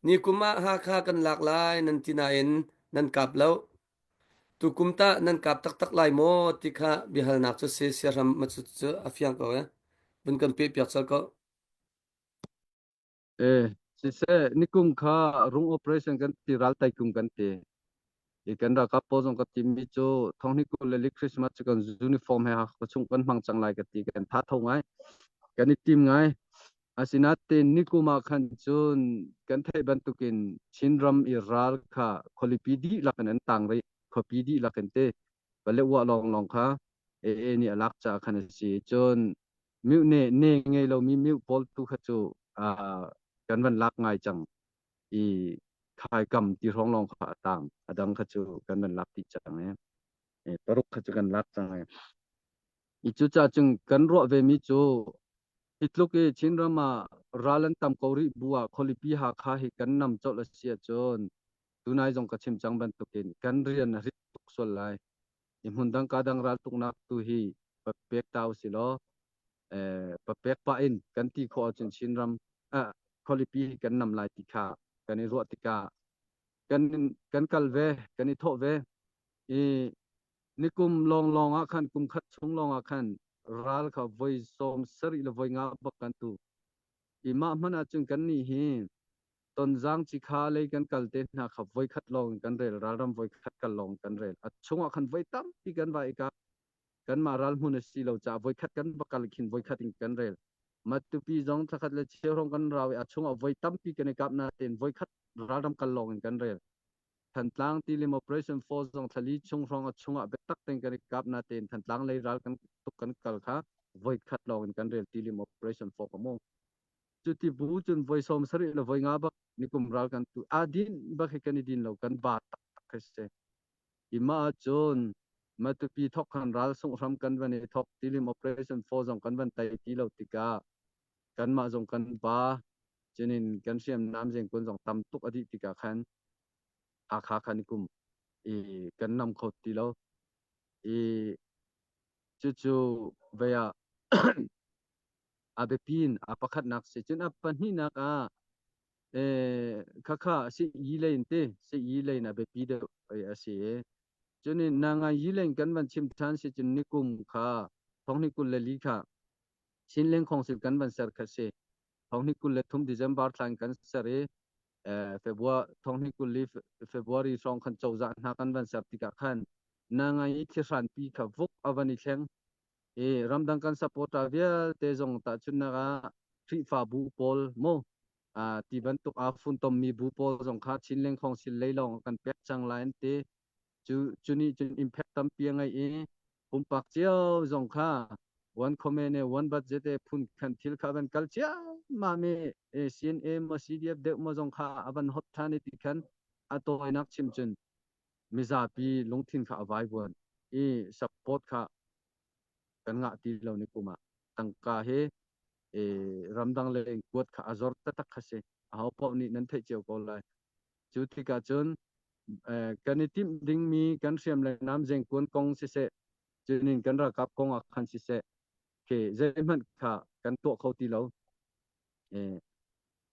Nikum ah Hakha kan lak lai nan ti nain nan kap lo. Tukum tah nan kap taktak lai maw ti kha biahalnak cu si siahram macu cu a fiang ko eh. Vun kan pehpiak colh ko. Eh, siseh, nikum kha rung operation kan ti ral taikum kan ti. I kan ralkap pawl zong ka timi cu thonghni 22 Christmas cu kan uniform he Hakha chung kan hmang cang lai ka ti kan tha tho ngai. Kan i tim ngai. Asinain nikum ah khan cun kan theih bantukin Chinram i ral kha khualipi dihlak in an tang rih. Khuapi dihlak in te Paletwa lawnglawng kha AA nih a lak caah khan a si. Cun mute ne ne ngei lomi mute pawl tu kha cu kan van lak ngai cang i khaikam ti hrawng lawng kha a tang a dang kha cu kan van lak dih cang i paruk kha cu kan lak cang i i cucaah cun kan ruah ve mi cu hi tluk i Chinram ah ral an tam ko rih bu ah khualipi Hakha hi kan nam colh a si ahcun tunai zong ka chim cang bantukin kan rian a rit tuk sual lai i hmundang ka dang raltuknak tu hi papek ta usih law papek pah in kan ti khawh ahcun Chinram khualipi kan nam lai ti kha kan i ruah tikah kan kan kal ve kan i thawh ve i nikum lawnglawng ah khan kum khat chung lawng ah khan ral kha voi 70 le voi nga bak kan tu i mah hmanh ahcun kan nih hi Tonzang cikha lei kan kal te hna kha voikhat lawng in kan rel, ralram voikhat kal lawng kan rel. A chungah khan voi tampi kan va i kap. Kanmah ral hmun a si lo caah voikhat kan va kal khin voikhat in kan rel. Matupi zong thlakhat le cheu hrawng kan rau i a chungah voi tampi kan i kap nain voikhat ralram kal lawng in kan rel. Thantlang tilim Operation Force zong thlali chung hrawng a chungah biatak tein kan i kap nain Thantlang lei ral kan tuk kan kal kha voikhat lawng in kan rel tilim Operation Force ka mu. Cuti bu cun voi 70 le voi nga bak nikum ral kan tu aa din bak hi kan i din lo kan ba taktak khi si. I mah ahcun Matupi thok khan ral sunghram kan van i thok tilim operation 4 zong kan van tei ti lo tikah kanmah zong kan ba cunin kan hriamnam zengkun zong tam tuk a dih tikah khan Hakha khan kum i kan nam kho ti lo i cucu vei ah a biapi in a pakhatnak si cun a pahnihnak ah khakha si yi lein te si yi lein a biapi deuh a si cun na ngai yi lein kan van chim than si cun nikum kha thonghni 24 kha Chinleng Council kan van ser kha si thonghni 23 December thla in kan ser i February thonghni 24 February hrawng khan cozah hna kan van ser tikah khan na ngai i thlihran pi kha vuk a van i thleng I ramdang kan supporter vialte zong tahchunhnak ah Khrihfabu pawl mu ti bantuk aa funtommi bu pawl zong kha Chinleng Council lei lawng kan pek cang lai an ti. Cu cu nih cun impact tampi a ngei i pumpak cio zong kha one comment e one budget e phun khan thil kha van kal ciammam i CNA maw CDF deuh maw zong kha a van hot than i ti khan a tawinak chim cun mizapi lungthin kha a vaivuan i support kha kan ngah ti lo ni kum ah tangka hi ramdang lei kuat kha a zor taktak kha si aho paoh nih nan theih cio ko lai cu tikah cun kan i timh dingmi kan hriam le nam zengkuan kong siseh cunin kan ralkap kong ah khan siseh khi zeihmanh kha kan tuah kho ti lo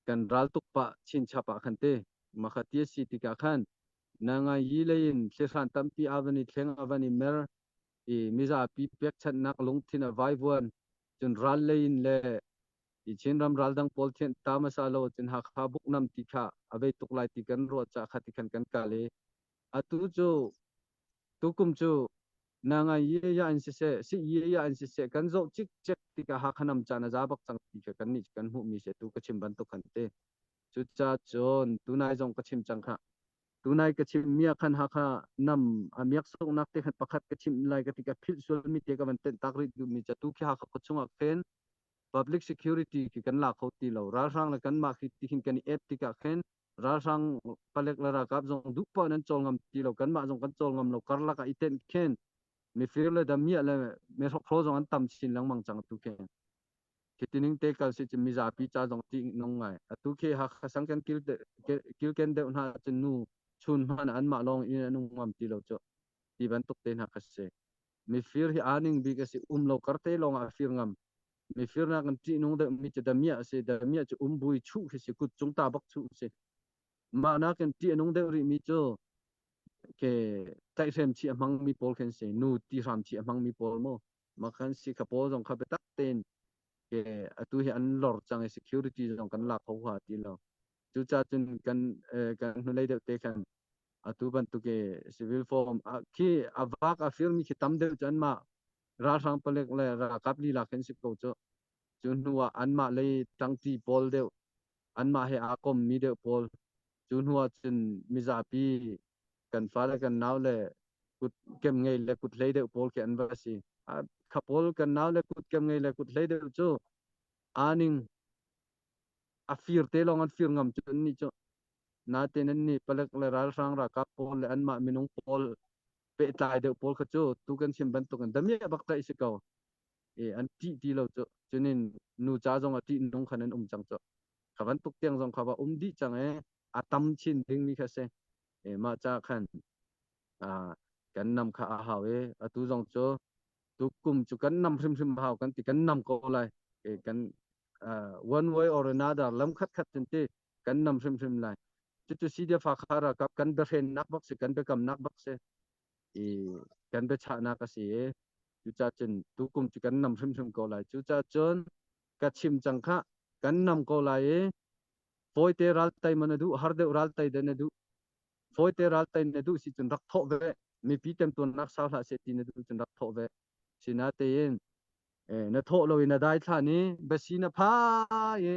kan ral tuk pah chinchap ah khan te makha ti si tikah khan na ngai yi lei in thlihran tampi a van i thleng a van i mer i mizapi pekchanhnak lungthin a vaivuan cun ral lei in le i Chinram raldang pawl thianh ta hmasa lo cun Hakha buknam ti kha a vei tuk lai ti kan ruah cah kha ti khan kan kal i atu cu tukum cu na ngai ye ya in siseh si ye ya in siseh kan zoh cikcek tikah Hakha nam caan a za bak cang ti kha kan nih kan hmuhmi si tu ka chim bantuk khan te cucaah cun tunai zong ka chim cang kha tunai ka chim mi ah khan Hakha nam a miak soknak te khan pakhat ka chim lai ka ti ka philh sual mi te ka van tenh tak rih duh mi ca tu khi Hakha khua chungah khin public security khi kan la kho ti lo ralhrang le kanmah khi ti hin kan i ep tikah khin ralhrang palek le ralkap zong duh paoh nan cawl ngam ti lo kanmah zong kan cawl ngam lo karlak ah i tenh khin mifir le damiah le mihrokhrawl zong an tam chin lengmang cang tu khi Khi tining te kal si cun mizapi ca zong ṭih nung ngai. Atu khi Hakha sang kan kil kilken deuh hna cun nu chun hmanh anmah lawng in an um ngam ti lo cu. Ti bantuk te hna kha si. Mifir hi aa ning bik a si. Um lo kar te lawng ah a fir ngam. Mifir nak in ṭih nung deuh mi cu damiah a si. Damiah cu um bui chuh khi si. Kut cung ta bak chuh si. Mah nakin ṭih a nung deuh rihmi cu ke tlaihhrem chih a hmangmi pawl khin si nu ti hram chih a hmangmi pawl mu mah khan si kha pawl zong kha biatak tein ke atu hi an lor cang i security zong kan lak kho hnga ti lo. Cucaah cun kan kan hnulei deuh te khan atu bantuk i civil form khi a vak a firmi khi tam deuh cu anmah ralhrang palek le ralkap lila khin si ko cu. Cu hnu ah anmah lei ṭangṭi pawl deuh anmah he aa kommi deuh pawl cu hnu ah cun mizapi kan fale kan nau le kut kem ngei le kut hlei deuh pawl khi an va si. Kha pawl kan nau le kut kem ngei le kut hlei deuh cu aning a fir te lawng an fir ngam cu an nih cu. Natin an nih palek le ralhrang ralkap pawl le anmah minung pawl pehtlai deuh pawl kha cu tu kan chim bantukin damiah bak tlaih si ko. E an ṭih ti lo cu. Cunin nu ca zong a ṭih nung khan an um cang cu. Kha bantuk tiang zong kha va um dih cang e a tam chin dingmi kha si. E mah ca khan kan nam kha a hau i atu zong cu tukum cu kan nam hrimhrim hau kan ti kan nam ko lai. E kan one way or another lam khat khat cun ti kan nam hrimhrim lai. Cucu CDF Hakha ralkap kan biahrennak bak si kan biakamnak bak si i kan biachahnak a si i cucaah cun tukum cu kan nam hrimhrim ko lai. Cucaah cun ka chim cang khah kan nam ko lai i fawite ral tei ma na duh har deuh ral tei dah na duh fawite ral tei na duh si cun rak thawh ve mipi temtuarnak sau hlah seh ti na duh cun rak thawh ve sinatein na thawh lo in na dai thlan i basi na pha i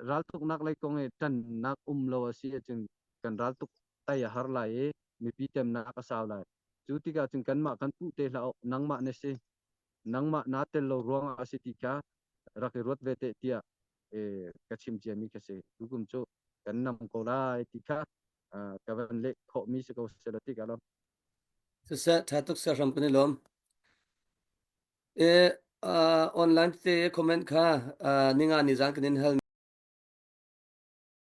raltuknak lei kong i ṭannak um lo a si ahcun kan raltuk tai a har lai i mipi temnak a sau lai. Cu tikah cun kanmah kan puh te hlah nangmah na si nangmah naa tel lo ruangah a si ti kha rak i ruat ve te tiah ka chim ciami ka si. Tukum cu kan nam ko lai ti kha ka van leh khawhmi si ko seh ti ka lawm. Siseh, ṭha tuk seh hram kan i lawm. E, uh, online te comment kha uh, ninga ni zan kan in hal.